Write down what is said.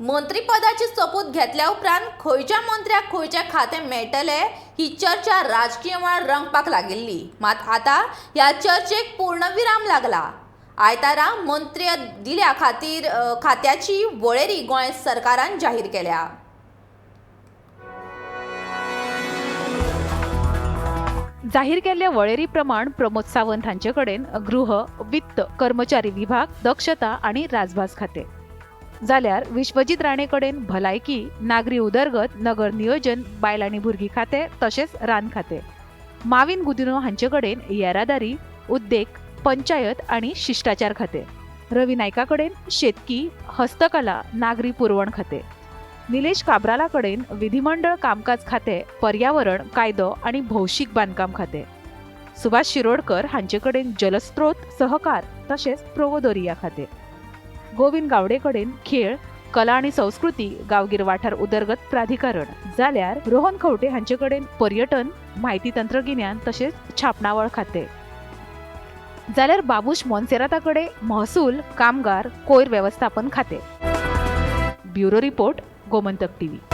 मंत्रीपदाची सोपूत घेतल्या उपरांत खंयच्या मंत्र्याक खंयचें खातें मेळटलें ही चर्चा राजकीय मळार रंगपाक लागिल्ली. मात आतां ह्या चर्चेक पूर्णविराम लागला. आयतारा मंत्री दिल्या खातीर खात्याची वळेरी गोंय सरकारान जाहीर केल्या. जाहीर केल्ल्या वळेरी प्रमाण प्रमोद सावंत हांचे कडेन गृह, वित्त, कर्मचारी विभाग, दक्षता आनी राजभास खातें, जाल्यार विश्वजीत राणे कडेन भलायकी, नागरी उदरगत, नगर नियोजन, बायल आनी भुरगीं खातें तशेंच रान खातें, माविन गुदिन्हो हांचे कडेन येरादारी, उद्देग, पंचायत आनी शिश्टाचार खातें, रवी नायका कडेन शेतकी, हस्तकला, नागरी पुरवण खातें, निलेश काब्राला कडेन विधिमंडळ कामकाज खातें, पर्यावरण, कायदो आनी भौशीक बांदकाम खातें, सुभाष शिरोडकर हांचे कडेन जलस्रोत, सहकार तशेंच प्रोवोदोरिया खातें, गोविंद गावडे कडेन खेळ, कला आनी संस्कृती, गांवगीर वाठार उदरगत प्राधिकरण, जाल्यार रोहन खंवटे हांचे कडेन पर्यटन, म्हायती तंत्रगिन्यान तशेंच छापणावळ खातें, जाल्यार बाबूश मोन्सेराता कडेन महसूल, कामगार, कोयर वेवस्थापन खातें. Bureau report, Gomantak TV.